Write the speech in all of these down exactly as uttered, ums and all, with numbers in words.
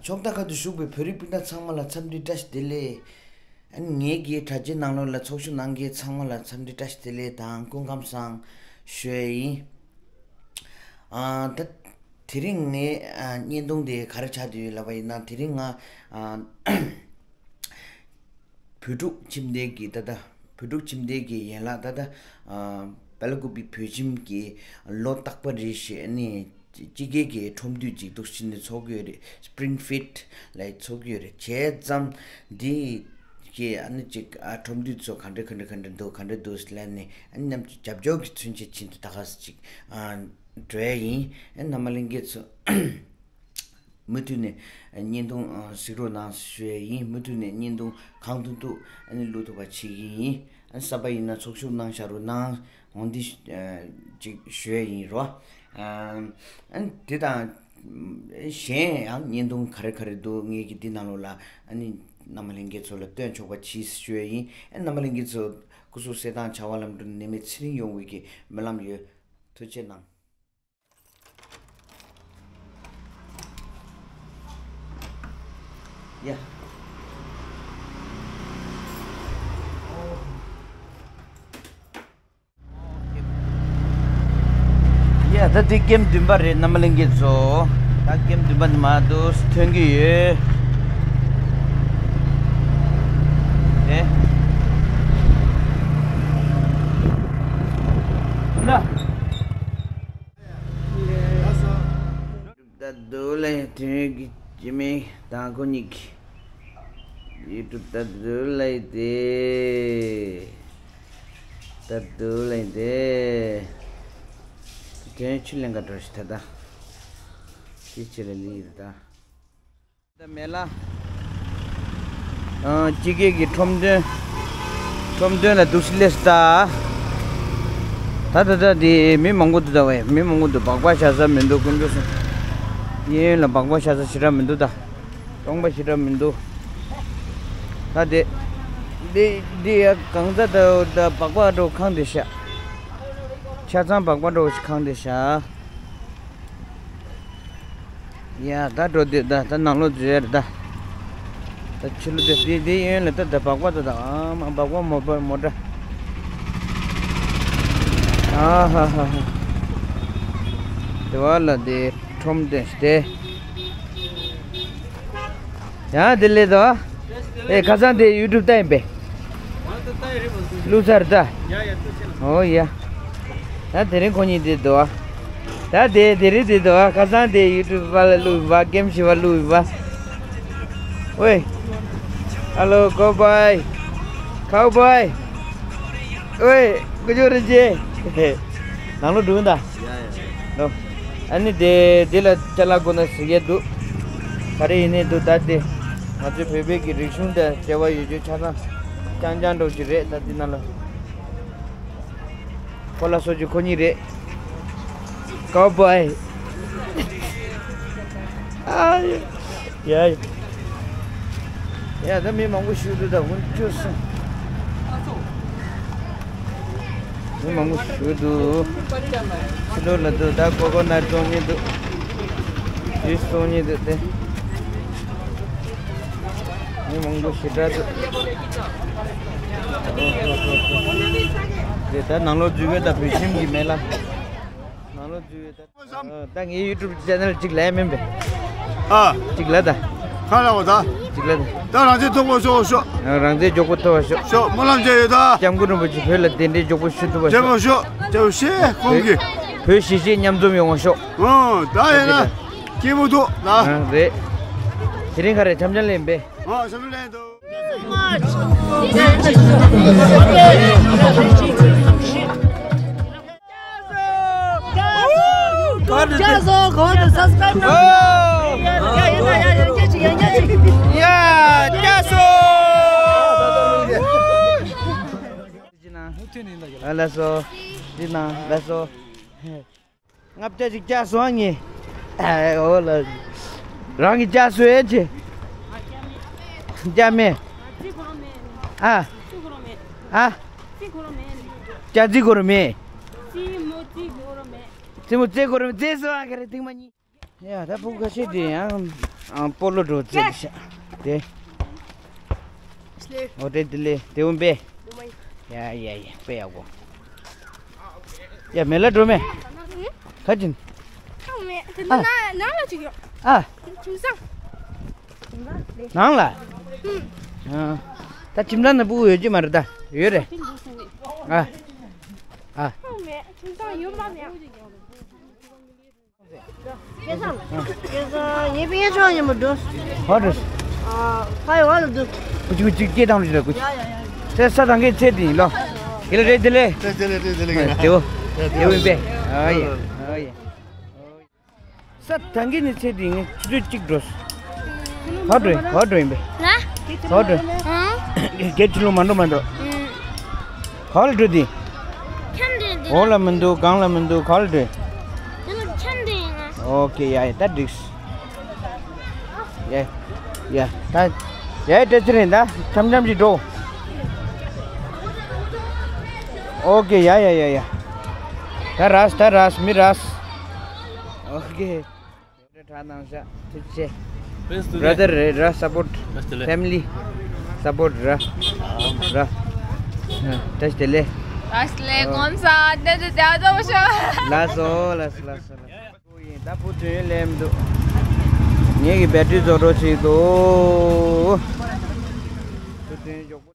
ཕྱོགས་མཐའ་ཁག་ཏུ་བཞུགས་པའི་བོད་རིགས་སྤུན་ཟླ་ཚང་མ་ལ་འཚམས་འདྲི་བཀྲ་ཤིས་བདེ་ལེགས། ཨ་ནི་ངེད་ཀྱི་དྲ་རྒྱའི་ནང་ལོགས་ལ་ཚོགས་ཞུགས་གནང་མཁན་ཚང་མ་ལ་འཚམས་འདྲི་བཀྲ་ཤིས་བདེ་ལེགས་དང་སྐུ་ཁམས་བཟང་ཞུ་ཡས་ཡིན། ཨ་ད་དེ་རིང་ངའི་ཨ་བརྙན་ཐུང་དེ་ག་རེ་ཆགས་བསྡད་ཡོད་ལབ་པ་ཡིན་ན། དེ་རིང་ང་ཨ་བོད་ཕྲུག་ཁྱིམ་སྡེ་གི་ད་ལྟ་བོད་ཕྲུག་ཁྱིམ་སྡེ་གི་ཡན་ལག་ད་ལྟ་ཨ་སྦེལ་ཀོབ་བོད་ཁྱིམ་གྱི་ལོ་རྟག་པ་རེད་ཞེས་ནི་སྤྱི་སྒེར་གྱི་ཁྲོམ་འདུས་ཅིག་འདུག་ཕྱི་ནས་ཚོགས་ཀྱི་ཡོད་རེད། Spring Fit ལ་ཚོགས་ཀྱི་ཡོད་རེད། བྱས་ཙང་འདི་གི་ཨ་ནི་ཅིག་ཨ་ཁྲོམ་འདུས་ཚོ་ག་འདྲ་ག་འདྲ་ག་འདྲ་འདུག་ག་འདྲ་འདུག་ལབ་ནས་ཨ་ནི་མཉམ་དུ་རྒྱབ་སྐྱོར་གྱི་མཚོན་ཆེད་ཕྱིན་ཏེ་ད་ག་ས་ཅིག་ཨ་འགྲོ་ཡ་ཡིན། ཨ་རྣམ་པ་ལྷན་རྒྱས་ཚོ། མུ་མཐུད་ནས་བརྙན་ཐུང་གཟིགས་རོགས་གནང་ཞུ་ཡས་ཡིན། མུ་མཐུད་ནས་བརྙན་ཐུང་གང་ཐུབ་ཐུབ་ཨ་ནི་བླུག་ཐུབ་པ་བྱེད་ཀྱི་ཡིན། ཨ་ནི་བསམ་པ་ཡིན་ན་ཚོགས་ཞུགས་གནང་བཞག་རོགས་གནང་འོང་འདི་ཅིག་ཞུ་ཡས་ཡིན་རོ། ཨ་ནི་དེ་དང་གཞན་ཡང་བརྙན་ཐུང་ག་རེ་ག་རེ་འདུག་ངེད་ཀྱི་འདི་ནང་ལོགས་ལ་ཨ་ནི་རྣམ་པ་ལྷན་རྒྱས་ཚོ་ལ་སྟོན་ཆོག་པ་གྱིས་ཞུ་ཡས་ཡིན། ཨ་ནི་རྣམ་པ་ལྷན་རྒྱས་ཚོ་སྐུ་གཟུགས་གསལ་ཐང་བྱ་བ་ལམ་འགྲོ་ནད་མེད་ཚེ་རིང་ཡོང་བའི་གི་སྨོན་ལམ་ཡོད། ཐུགས་རྗེ་གནང་། ཡ། ཡ་ད་འདི་ཀེམ་བདུན་པ་རེད། རྣམ་པ་ལྷན་རྒྱས་ཚོ། ད་ཀེམ་བདུན་པ་འདི་མར་འདུག་ཐོན་གྱི་ཡོད། ཨེ། ན། ད་དུ་ལེ་དུས་ཀྱི་ཅི་མི་དང་ཁོ་གཉིས་ཀྱི་ཡུ་ཊུབ་ད་དུ་ལེ་དེ། ད་དུ་ལེ་དེ། དོན་ཆུ་ལེན་ག་འགྲོ་ཞིག་ད་ད། ཅི་ཅི་ལེ་ལི་ད། ད་མེ་ལ། ཨ་སྤྱི་སྒེར་གྱི་ཁྲོམ་སྟོན། ཁྲོམ་སྟོན་ལ་འདུག་སེ་སླེབས་ད། ད་ད་ད་དེ་མི་མང་པོ་འདུག་ད་བས། མི་མང་པོ་འདུག་སྦག་སྦག་བཞག་ས་མི་འདུག་དཀོན་མཆོག་གསུམ། གཡས་གཡོན་ལ་སྦག་སྦག་བཞག་ས་ཞེ་དྲག་མི་འདུག་ད། སྟོང་པ་ཞེ་དྲག་མི་འདུག་ད་དེ། འདི་འདི་ཡ་གང་ཚ་ད་ད་སྦག་སྦག་འགྲོ་ཁང་དེ་ཤ། ཆ་ཚང་སྦག་སྦག་འགྲོ་ཁང་དེ་ཤ། ཡ་ད་འགྲོ་དེ་ད་ད་ནང་ལོགས་འཛུལ་ཡ་རེད་ད། ད་ཕྱི་ལོགས་དེ་དེ་དེ་གཡོན་ལ་ད་ད་སྦག་སྦག་ད་ད་ཨ་མ་སྦག་སྦག་མོ་པ་མོ་ཊ། ཨ་ཧ་ཧ་ཧ། དེ་བ་ལ་དེ་ཁྲོམ་དེ་སྟེ། ཡང་དེ་ལས་དོ། ཨེ་ཁ་སང་དེ་ཡུ་ཊུབ་ལྟ་ཡིན་པས། ལུ་ཚར་ད། ཨོ་ཡ། ད་དེ་རིང་ཁོ་གཉིས་དེ་དོ། ད་དེ་དེ་རིང་དེ་དོ། ཁ་སང་དེ་ཡུ་ཊུབ་པ་ལ་ལུ་བ་ཀེམ་ཞི་བ་ལུ་བ། ཝེ། ཧ་ལོ་ཀའོ་བོའི། ཀའོ་བོའི། ཝེ། ཀུ་ཅོ་རིན་ཆེ། ནང་ལོགས་འགྲོ་གི་ད། ཡ་ཡ། ལོ། ཨ་ནི་དེ་དེ་ལ་ཅ་ལག་དགོས་ན་ཟེར་གྱི་འདུག་ག་རེ་ཡིན་ནའི་འདུག་ད་དེ་ང་ཚོའི་བོད་པའི་གི་རིག་གཞུང་དང་འབྲེལ་བ་ཡོད་རྒྱུ་ཆ་ཚང་རྐྱང་རྐྱང་འགྲོ་གི་རེད། ད་འདི་ནང་ལ་ཁོ་ལ་སོ་རྒྱུ་ཁོ་གཉིས་རེད། ཀའོ་བོའི། ཨ་ཡ། ཡ་ཡ། ཡ་ད་མི་མང་པོ་ཞིག་འདུག་ད་ཧུན་ཅུ་སོང་། མི་མང་པོ་ཞིག་འདུག་ཕྱི་ལོགས་ལ་འདུག་ད་ཀོ་ཀོ་ནཊ་བཙོང་མཁན་འདུག་ཇུས་བཙོང་མཁན་འདུག་དེ། མི་མང་པོ་ཞེ་དྲག་འདུག་དེ་ད་ནང་ལོགས་འཛུལ་བས། ད་བོད་ཁྱིམ་གྱི་མེ་ལ་ནང་ལོགས་འཛུལ་བས་ད། ད་ངའི་ཡུ་ཊུབ་ཅེ་ནལ་གཅིག་ལས་མིན་པས། ཨ། གཅིག་ལ་ད། ག་ལ་བ་ད། གཅིག་ལ་ད། ད་རང་བཙན་ཐོག་པོ་ཤོག་ཤོག་རང་བཙན་མགྱོགས་པོ་ཐོབ་པ་ཤོག་ཤོག་སྨོན་ལམ་བྱས་ཡོད་ད། སྐྱབས་མགོན་རིན་པོ་ཆེ་བོད་ལ་གདན་འདྲེན་མགྱོགས་པོ་ཞུ་ཐུབ་པ་ཤོག་རྒྱལ་པོ་ཤོག་རྒྱལ་པོ་ཤེས་ཁོང་གི་བོད་གཞིས་བྱེས་མཉམ་འཛོམས་ཡོང་བ་ཤོག་ཨོ་ད་ཡིན་ན་སྐྱིད་པོ་འདུག་ད། རེད། དེ་རིང་ག་རེ་འཆམ་འཆམ་ལེན་པས། ཨོ་འཆམ་འཆམ་ལེན་འདུག་ལགས་སོ། འདི་ན་ལགས་སོ། ལྔ་བརྒྱ་ཅིག་བཅག་སོང་ངས། ཨ་འོ་ལ། རང་གིས་བཅག་སོང་ཨེ་ཅེ། བཅག་མེད། ཨ། ཨ། བཅག་རྩིས་གོ་རུ་མེད། རྩིས་མོ་རྩིས་གོ་རུ་མེད། རྩིས་མོ་རྩིས་གོ་རུ་མེད། རྩིས་སོང་ཨ་ཁ་རེ་ཐིག་མ་གཉིས། ཡ་ད་ཕྲུ་གུ་ཁ་ཤས་དེ་ཡང་ ཨང་སྤོ་ལོ་འགྲོ་རྩེད་ཤག་དེ། ཨོ་དེ་དེ་ལས་དེ་འོན་པས། ཡ་ཡ་ཡ་དཔེ་ཡག་པོ། ཡ་མེ་ལ་འགྲོ་མེ། ཁ་ཅིན། ཁ་མེད་དེ་ཨ། ནང་ནང་ལ་ཅིག་ཡོད། ཨ། ཁྱིམ་ཚང་། ནང་ལ། ཨ། ད་ཁྱིམ་ཚང་ནང་སྤུ་གུ་ཡོད་ཀྱི་མ་རེད་ད། ཡོད་རེད། ཨ། ཨ། ཁ་མེད་ཁྱིམ་ཚང་ཡོད་མ་མེད། སྐལ་བཟང་། སྐལ་བཟང་། ངའི་པིན་ཆོག་ཉིན་མོ་འགྲོ། ཧོ་འགྲོ། ཨ། ཕ་ཡི་བ་ལ་འདུག་ཀུ་ཅི་ཀུ་ཅི་སྐད་བཏང་རུ་ཞིག་ལ་ཀུ་ཅི། ཡ་ཡ་ཡ། ཚེ་ས་དང་གའི་ཚེ་དེ་ཡིན་ལོ། དེ་ལ་རེད་དེ་ལས། དེ་དེ་ལས་དེ་ལས་ཀྱི་ན། དེའོ། དེའོ་ཡིན་པས། ཨ་ཡ། ཨ་ཡ། ས་དང་གའི་ནི་ཚེ་དེ་ངས་ཆུ་ཚོད་གཅིག་འགྲོ། ཧོ་འགྲོ་ཡིན་ཧོ་འགྲོ་ཡིན་པས། ལ། ཧོ་འགྲོ། ཨང་། རྒྱལ་ཕྱི་ལོ་མ་འགྲོ་མ་འགྲོ། ཨང་། ག་ལ་འགྲོ་དེ། འཁྱམ་དེ་འདི་འོག་ལ་མི་འདུག་སྒང་ལ་མི་འདུག་ག་ལ་འགྲོ། དེ་ལ་འཁྱམ་དེ་ཡིན་ང་། ཨོ་ཀེ་ཡ་ཡ་ད་འགྲིགས། ཡ་ཡ་ད་ཡ་ཡ་ཏྲེ་ཚེ་རིང་ད་འཁྱམ་འཁྱམ་ཞིག་འགྲོ། ཨོ་ཀེ་ཡ་ཡ་ཡ་ཡ་ད་རས་ད་རས་མི་རས། ཨོ་ཀེ། དྲ་ནང་ཤ་ཐུགས་རྗེ་ཆེ། Brother རེད་ར་support། Family support ར། ར། བཀྲ་ཤིས་བདེ་ལེགས། བཀྲ་ཤིས་བདེ་ལེགས། གོམ་ས་དེ་དུ་དེ་ཚོ་ཤོ། ལགས་སོ་ལགས་སོ་ལགས་སོ་ལགས་སོ། ད་བུ་དོན་ལེམ་འདུག་ངེད་ཀྱི་battery རྫོགས་འགྲོ་ཆེད་དུ། བུ་དོན་མགྱོགས་པོ།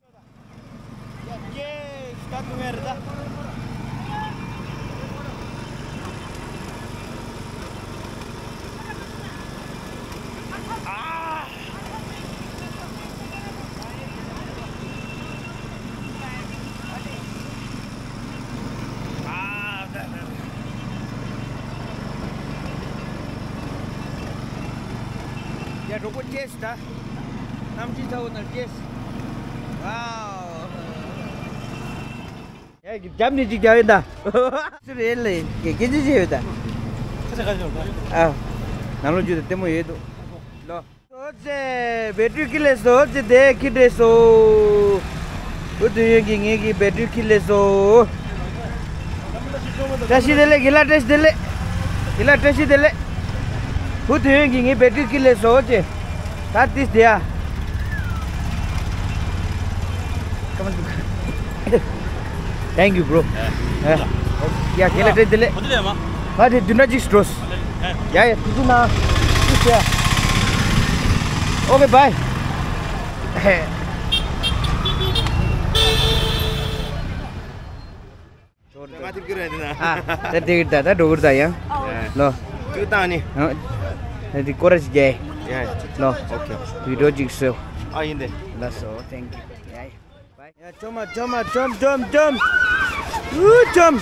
ཡ་གྲོགས་པོ་ཅེས་ད། གནམ་གཤིས་ཚ་བོ་ན་ཅེས། ཝའོ། ཡ་རྒྱབ་ནས་ཅིག་རྒྱབ་ཡིན་ད། སུ་རེད་ལེ་སྐད་སྐད་ཅིག་བྱས་ཡོད་ད། ཨ། ནང་ལོགས་རྒྱུ་ད་ལྟད་མོ་ཡོད་འདུག་ལོ། ཨོ་ཙེ། battery ཁྱི་ལས་སོ་ཨོ་ཙེ་དེ་ཁྱི་འདྲེ་སོ། བུ་དུ་ཡོན་གྱིས་ངེད་ཀྱི་battery ཁྱི་ལས་སོ། བཀྲ་ཤིས་བདེ་ལེགས་དགེ་ལགས། བཀྲ་ཤིས་བདེ་ལེགས། དགེ་ལགས་བཀྲ་ཤིས་བདེ་ལེགས། བུ་དུ་ཡོན་གྱིས་ངའི་battery ཁྱི་ལས་སོ་ཨོ་ཙེ། ད་ཏིས་དེ་ཡ། Come on. Thank you, bro. Yeah. ཡ་དགེ་ལགས་བཀྲ་ཤིས་བདེ་ལེགས། ང་དེ་བདུན་ཕྲག་གཅིག་འགྲོ། ཡ་ཡ་དུ་དུ་ན། ཏིས་དེ་ཡ། Okay, bye. མ་ཐིབ་ཀི་རེད་འདི་ན། ཨ། ད་དེ་གི་ད་ད་འགྲོ་གི་རེད་ད་ཡང་། ལོ། ཅུ་བཏང་ནི། ཨ། ད་དེ་སྐོར་ར་ཞིག་རྒྱལ། ཡ་ཡ། ལོ། ཨོ་ཁེ། བི་ཌིའོ་ཅིག་བཟོ། ཨ་ཡིན་ཏེ། ལགས་སོ། Thank you. ཡ་ཡ། ཡ་བཅོམ་མ་བཅོམ་མ་བཅོམ་བཅོམ་བཅོམ། ཨུ་བཅོམ།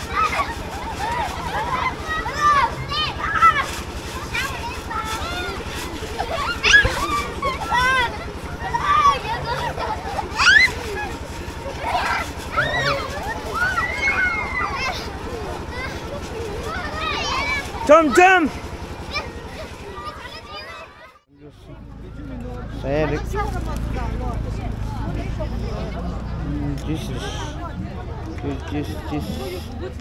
བཅོམ་བཅོམ། ཟ་ཡ་རེད། ཇུས་རེད། ཇུས་ཇུས་ཇུས།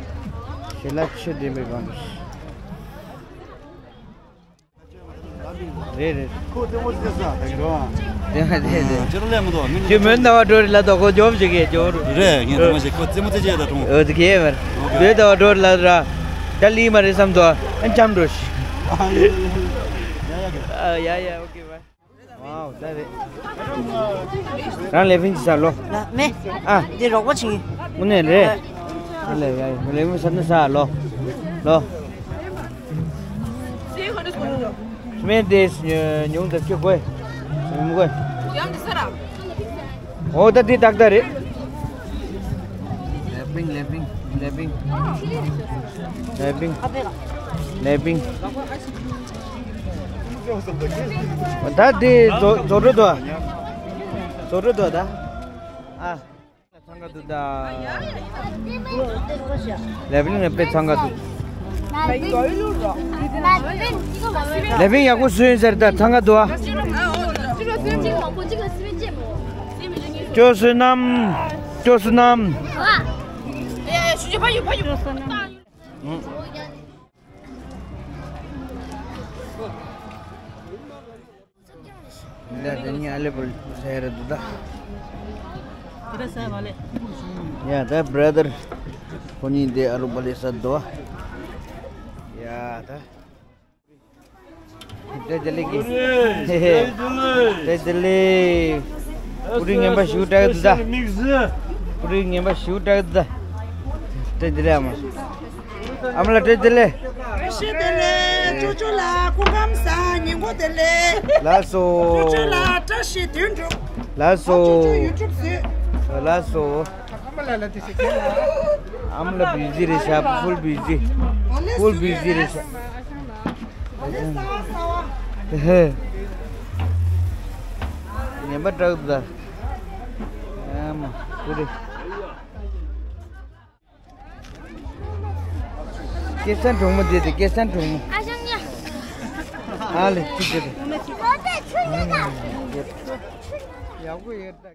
ཞལ་ལག་ཆེ་ལྡན་པའི་སྒང་རེད། རེད་རེད། ཁོ་ལྟད་མོ་ཟེར་ས་དེ་འགྲོ་ཨ། དེ་ཧ་དེ་དེ། ཁྱོད་མོན་ཟླ་བ་འགྲོ་རེད་ལ་དོ་ཁོ་འཇོམས་བྱེད་གེ་འཇོམས་རུ། རེད་ངས་དེ་མ་བྱེད་ཁོ་རྩེད་མོ་རྩེ་བྱེད་ད་གྲོང་། འོ་དེ་གེ་མར། མོན་ཟླ་བ་འགྲོ་རེད་ལ་ར། ད་ལི་མ་རེད་བསམ་དོ་ཨ་འཆམ་འགྲོ་ཤི། ཨ་ཡ་ཡ་ཨོ་ཀེ་བ། ཝའོ་ད་རེད། རང་ལེ་ཕིན་ཅི་ས་ལོ། ལ་མེ། ཨ། འདི་རོགས་པ་ཆིང་། དངོས་གནས་རེད། ཨ་ལེ་ཡ་ཡ་ལེ་ཕིན་ས་ནི་ས་ལོ། ལོ། སྨན་དེ་ཉུང་དུ་སྐྱོ་དགོས། མི་དགོས། ཨོ་ད་འདི་ཏག་ཏག་རེད། ལེ་ཕིན་ལེ་ཕིན་ལེ་ཕིན། ལེ་ཕིན། ལེ་ཕིན། ད་དེ་རྫོ་རྫོ་འགྲོ་དོ། རྫོ་འགྲོ་དོ་ད། ཨ། འཚང་ཁ་འདུག་ད། ལེ་ཕིན་ལེ་ཕིན་འཚང་ཁ་འདུག་ལེ་ཕིན་ཡག་པོ་བཟོས་ཡིན་ཟེར་ད་འཚང་ཁ་འདུག་ཨ། ཅོ་བསོད་ནམས། ཅོ་བསོད་ནམས། ཨ། ཨེ་ཨེ་ཞུ་ཞུ་ཕ་ཡུ་ཕ་ཡུ། ཨུ། འདི་དེ་གཉིས་ཨ་ལེ་པོ་ཟེར་རེད་འདུག་ད། ཡ་ད་བྷ་ར་དར། ཁོ་གཉིས་དེ་ཨ་རུ་པ་ལེ་ས་འདུག་ཡ་ད། བཀྲ་ཤིས་བདེ་ལེགས། བཀྲ་ཤིས་བདེ་ལེགས། ཀུ་རེ་ངན་པ་ཞུ་དྲག་འདུག་ད། ཀུ་རེ་ངན་པ་ཞུ་དྲག་འདུག་ད། བཀྲ་ཤིས་བདེ་ལེགས་ཨ་མ། ཨ་མ་ལགས་བཀྲ་ཤིས་བདེ་ལེགས། བཀྲ་ཤིས་བདེ་ལེགས། ཅོ་ཅོ་ལགས་སྐུ་ཁམས་བཟང་། ཉིན་གུང་བདེ་ལེགས། ལགས་སོ། ཅོ་ཅོ་ལགས་བཀྲ་ཤིས་དོན་གྲུབ། ལགས་སོ། ཅོ་ཅོ་ཡུ་ཊུབ་བཟོས། ལགས་སོ། ཨ་མ་ལགས་བི་ཛི་རེད་ཤག་ཕུལ་བི་ཛི། ཕུལ་བི་ཛི་རེད་ཤག་ངན་པ་དྲག་འདུག་ད། ཨ་མ་ཀུ་རེ། སྐལ་བཟང་གྲོགས་མོ་དེ་དེ་སྐལ་བཟང་གྲོགས་མོ། ཨ་ཞང་ཉ། ཨ་ལེ་ཅི་དེ་དེ། ཡག་པོ་ཡོད་ད།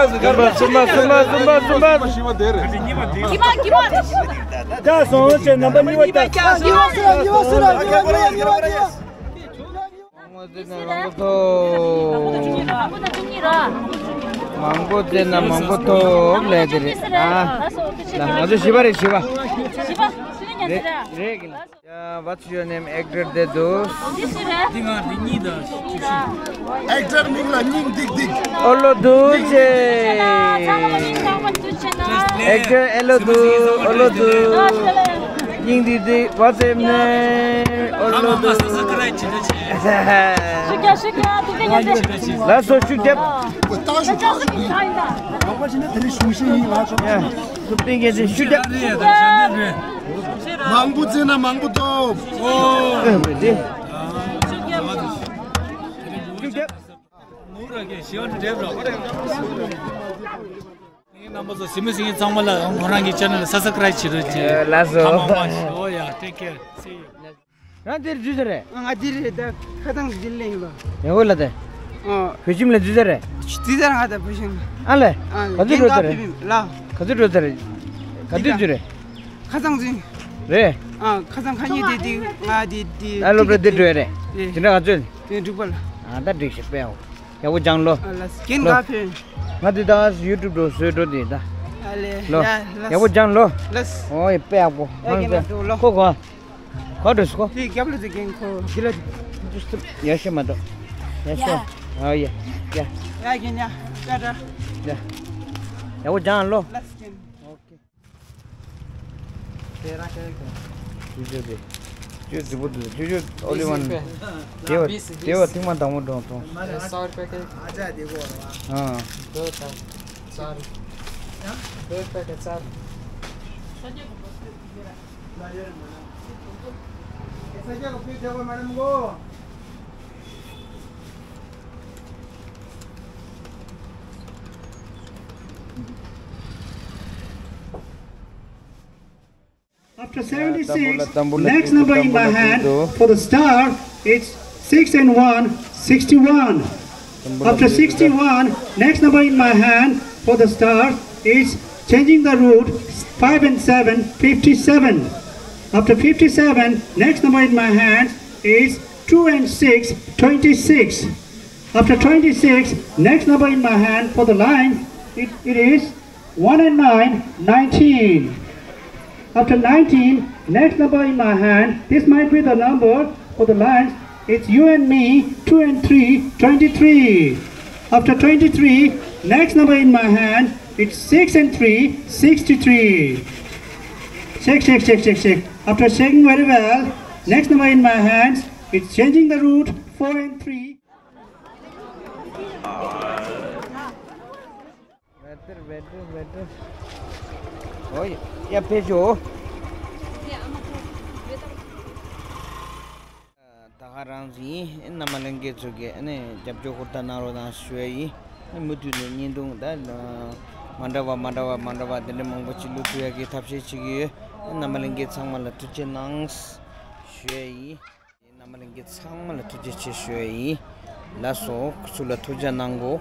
གསུམ་པ་གསུམ་པ་གསུམ་པ་གསུམ་པ། ད་སོང་ཅེ་རྣམ་པ་གཉིས་པ་ད། མང་པོ་བཙལ་ན་མང་པོ་ཐོབ། མང་པོ་བཙལ་ན་མང་པོ་ཐོབ་ལས་དེ་རེད་ཨ། ལ་ང་ཚོ་བཞི་པ་རེད་བཞི་པ། རེད་རེད་གི་ལ། ཡ། What's your name? Actor དེ་འདུག་འདི་ང་འདི་གཉིས་དང་བཅུ་བཞི། Actor མིང་ལ་སྙིང་ཏིག་ཏིག་ཨོ་ལོ་འདུག་ཅེ། Actor ཨེ་ལོ་འདུག་ཨོ་ལོ་འདུག་སྙིང་ཏིག་ཏིག What's your name? ཨོ་ལོ་འདུག་ལགས་སོ་ཤུགས་རྒྱབ། ཡ། སུ་པིན་གྱིས་ཤུགས་རྒྱབ། མང་པོ་བཙལ་ན་མང་པོ་ཐོབ། ཨོ། ཤུགས་རྒྱབ། རྣམ་པ་ཚོ་སི་མི་སི་ངེ་ཚང་མ་ལ་ང་རང་གི་ཆེ་ནལ་ལ་སབ་སི་ཀ་རབ་བྱེད་རོགས་གྱིས། ལགས་སོ། ཨོ་ཡ། Take care. See you. རང་དེར་འཛུལ་ས་རེད། ང་འདིར་རེད་ད། ཁ་སང་འདིར་སླེབས་ཡིན་པ། ཡ་ཧོ་ལ་དེ། ཨོ། བོད་ཁྱིམ་ལ་འཛུལ་ས་རེད། འཛུལ་ས་རེད་ང་ད་བོད་ཁྱིམ། ཨ་ལས། ཨ་ག་ཚོད་འགྲོ་ས་རེད། ལ། ག་ཚོད་འགྲོ་ས་རེད། ག་དུས་འཛུལ་རེད། ཁ་སང་འཛུལ། རེད། ཨ་ཁ་སང་ཁ་ཉིན་དེ་དེ་ང་དེ་དེ། ཨ་སློབ་གྲྭ་དེ་འགྲོ་ཡ་རེད། དེ་འདྲ་ག་ཚོད། དེ་འགྲིག་པ་ལ། ཨ་ད་འགྲིག་ཤག་པས་ཨོ། ཡག་པོ་སྦྱངས་ལོ། ཨ་ལགས་རྒན་ག་ཕེབས། ང་འདི་དག་ཡུ་ཊུབ་འགྲོ་བཟོས་འགྲོ་འདི་ད། ཨ་ལས། ལོ། ཡ་ལགས། ཡག་པོ་སྦྱངས་ལོ། ལགས། ཨོ་ཡ་དཔེ་ཡག་པོ། ཨ་རྒན་ལགས་འགྲོ་ལོ། ཁོ་གོ། ག་འགྲོ་སོང་ཁོ། དེ་རྒྱབ་ལ་འཛུལ་རྒན་ཁོ། འདི་ལ། ཡ་ཤེས་མ་གཏོགས། ཡ་ཤེས། ཨ་ཡ། ཡ། ཡ་རྒན་ཡ། ཅ་ཅ། ཡ། ཡག་པོ་སྦྱངས་ལོ། ལགས་རྒན། ཨོ་ཁེ། ཇུ་ཇུ་དེ། ཇུ་ཇུ་པོ་དེ། ཇུ་ཇུ་ཨོ་ལི་ཝན། དེ་བ་དེ་བ་ཐེངས་མ་དང་པོ་འགྲོ་ཐོང་། सौ रुपये के। हाँ। दो था। चार। दो रुपये के चार। After seventy-six, next number in my hand for the star, it's six and one, sixty-one. After sixty-one, next number in my hand for the star, it's changing the route, five and seven, fifty-seven. After fifty-seven, next number in my hand is two and six, twenty-six. After twenty-six, next number in my hand for the line, it, it is one and nine, nineteen. After nineteen, next number in my hand, this might be the number for the lines. It's you and me, two and three, twenty-three. After twenty-three, next number in my hand, it's six and three, sixty-three. Shake, shake, shake, shake, shake. After shaking very well, next number in my hands, it's changing the route, four and three. Better, better, better. ཨོ་ཡ། ཡ་ཕེབས་ཤོག་ད་ག་རང་ཡིན། རྣམ་པ་ལྷན་རྒྱས་ཚོ་གིས་ཨ་ནི་རྒྱབ་སྐྱོར་ཧུར་ཐག་གནང་རོགས་གནང་ཞུ་ཡ་ཡིན། ཨ་མུ་མཐུད་ནས་བརྙན་ཐུང་ད་མ་འདྲ་བ་མ་འདྲ་བ་མ་འདྲ་བ་དེ་འདྲ་མང་པོ་ཅིག་བླུག་ཐུབ་ཡ་གི་ཐབས་ཤེས་བྱེད་ཀྱི་ཡོད། རྣམ་པ་ལྷན་རྒྱས་ཚང་མ་ལ་ཐུགས་རྗེ་གནང་ཞུ་ཡ་ཡིན། མ་ལྷན་རྒྱས་ཚང་མ་ལ་ཐུགས་རྗེ་ཆེ་ཞུ་ཡ་ཡིན། ལགས་སོ། ཁོ་ཚོ་ལ་ཐུགས་རྗེ་གནང་གོ།